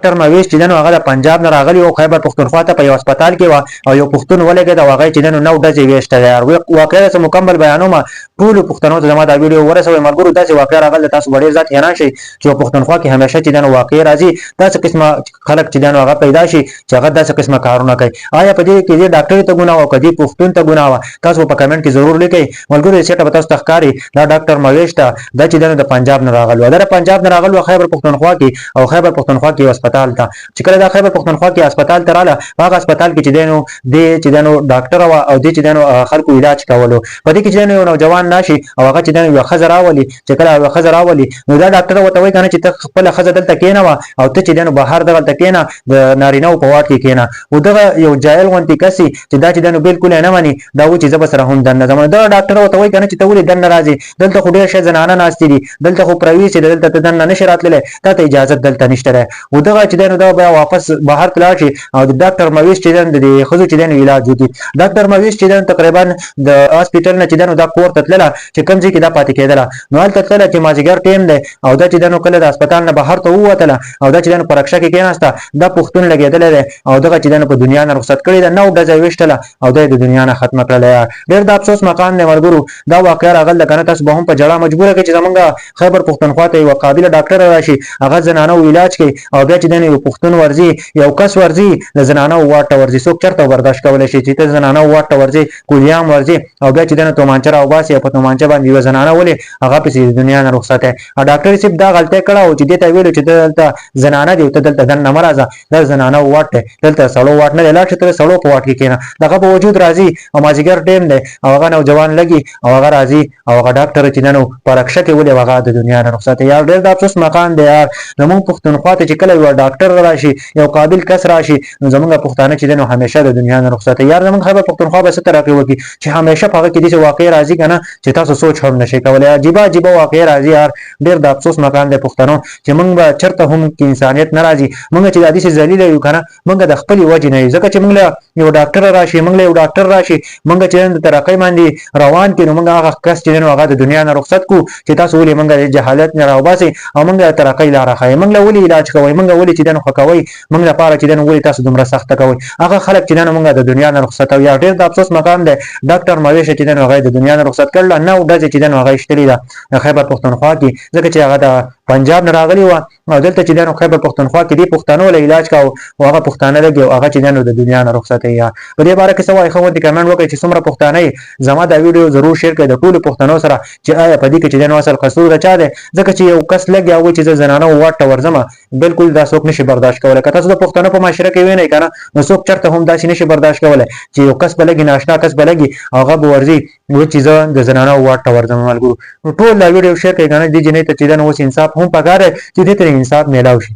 ډاکټر مویش چې دنو هغه د پنجاب نه راغلی او خیبر پښتونخوا ته په یو هسپتال کې وه او یو پښتون ولګېد او هغه یې چې دنو نو ډزې ویشتلی. یار واقعه درته مکمل بیانوم، ټولو پښتنو ته زما دا ویډیو ورسوئ. ملګرو، داسې واقعه راغله، تاسو به ډېر زیات حیران شئ چې په پښتونخوا کې همیشه چې دنو واقعې راځي، داسې قسمه خلک چې دنو هغه پیدا شي چې هغه داسې قسمه کارونه کوي. آیا په دې کې دې ډاکټر ته ګناه وه او که دې پښتون ته ګناه وه؟ تاسو په کمنټ کې ضرور لیکئ. ملګرو، دې سیټه به تاسو ته ښکاري، دا ډاکټر مویش ته دا چې دنو د پنجاب نه راغلو، دا د پنجاب نه راغلو خیبر پښتونخوا کې او خیبر پښتونخوا کې یو هسپتال ته. چې کله دا خیبر پښتونخوا کې هسپتال ته رااله، په هغه هسپتال کې چې دینو د چې دینو ډاکټر وا او د چې دینو خلکو علاج کولو، په دې کې چې دینو یو نوجوان ناشي او هغه چې دینو یو ښځه راولي. چې کله یو ښځه راولي، نو دا ډاکټر ورته وایي کنه چې ته خپله ښځه دلته کېنه وه او ته چې دینو بهر دغلته کېنه، د نارینه په واټ کې کېنه. و دغه یو جاهل غونتی کسي چې دا چې دینو بالکل نه مني، دا و چې زه به سره هم دننه ځم. دا ډاکټر ورته وایي کنه چې ته ولې دننه راځې؟ دلته خو ډېر ښه زنانه ناستې دي، دلته خو پرویس دی، دلته ته دننه نشې راتللی، تا ته اجازه دلته نشته دی. و دغه چې دی نو دا بیا واپس بهر ته لاړ شي او د ډاکټر مویس چې دی د دې ښځو چې دی نو علاج وکړي. ډاکټر مویس چې دی تقریبا د هاسپیټل نه چې دی نو دا کور ته تلله، چې کوم ځای کې دا پاتې کېدله، نو هلته تلله چې مازیګر ټیم دی. او دا چې دی نو کله د هسپتال نه بهر ته ووتله او دا چې دی نو په رکشه کې کېناسته، دا پښتون لګېدلی دی او دغه چې دی نو په دنیا نه رخصت کړې ده. نو ډزه یې ویشتله او دا یې د دنیا نه ختمه کړله. یار، ډېر د افسوس مقام دی. ملګرو، دا واقعه راغله کنه، تاسو به هم په جړا مجبور کړئ چې زمونږ خیبر پښتونخوا ته یو قابل ډاکټر راشي، هغه زنانه علاج کوي او بیا چې دنه یو پښتون ورځي، یو کس ورځي، د زنانه واټ ته ورځي. څوک چرته برداشت کولای شي چې ته زنانه واټ ته ورځي، کولیام ورځي او بیا چې دنه تومانچه راوباسي او په تومانچه باندې یو زنانه ولې هغه پسې د دنیا نه رخصت دی؟ ډاکټر صاحب دا غلطه کړه او چې دې ته ویلو چې دلته زنانه دی، ته دلته دننه مه راځه، دا زنانه واټ دی، دلته سړو واټ نه دی، لاړ شه ته سړو په واټ کې کېنه. دغه په وجود راځي او مازیګر ټیم دی او هغه نوجوان لګي او هغه راځي او هغه ډاکټر چې نن په رکشه کې ولې هغه د دنیا نه رخصت. یار، ډېر د افسوس مقام دی. یار، زمونږ پښتونخوا ته چې کله یو ډاکټر راشي، یو قابل کس راشي، نو زمونږ پښتانه چې نو همیشه د دنیا نه رخصت. یار، زمونږ خیبر پښتونخوا به څه ترقي وکړي چې همیشه په هغه کې داسې واقع راځي که نه چې تاسو سوچ هم نشئ کولی؟ عجیبه عجیبه واقع راځي. یار، ډېر د افسوس مقام دی پښتنو چې مونږ به چرته هم کې انسانیت نه راځي. مونږ چې د داسې ذلیل یو که نه، مونږ د خپلې وجې نه یو، ځکه چې مونږ له یو ډاکټر راشي، مونږ له یو ډاکټر راشي، مونږ چې د ترقۍ باندې روان کړي، نو مونږ هغه کس چې نو هغه د دنیا نه رخصت کو چې تاسو ولې مونږ د جهالت نه راوباسئ او مونږ د ترقۍ لاره ښایئ؟ مونږ له ولې علاج کوئ؟ مونږ ولې چې دنو ښه کوئ؟ مونږ لپاره چې دنو ولې تاسو دومره سخته کوئ؟ هغه خلک چې دنو مونږ د دنیا نه رخصت. او یا ډېر د افسوس مقام دی، ډاکټر مویشه چې دنو هغه د دنیا نه رخصت کړله. نو ډزې چې دنو هغه شتلې ده د خیبر پښتونخوا کې، ځکه چې هغه د پنجاب نه راغلی و او دلته چې دنو خیبر پښتونخوا کې دی پښتنو له علاج کاو او هغه پښتانه لګي او هغه چې دنو د دنیا نه رخصت. یا په دې باره کې څه وایي؟ خو دې کمنټ وکړئ چې څومره پښتانه زما دا ویډیو ضرور شیر کړئ د ټولو پښتنو سره چې آیا په دې کې چې دنو اصل قصور د چا دی؟ ځکه چې یو کس لګیا و چې زه زنانه واټ ته ورځم، بالکل دا څوک نشي برداشت کولای. که تاسو د پښتنو په معاشره کې وینئ کنه، نو څوک چرته هم داسې نشي برداشت کولای چې یو کس به لګي، ناشنا کس به لګي او هغه به ورځي و چې زه د زنانه واټ ته ورځم. ملګرو، نو ټول دا ویډیو شیر کړئ کنه، دې جنۍ ته چې دنه اوس انصاف هم پکار دی چې دې ته انصاف میلاو شي.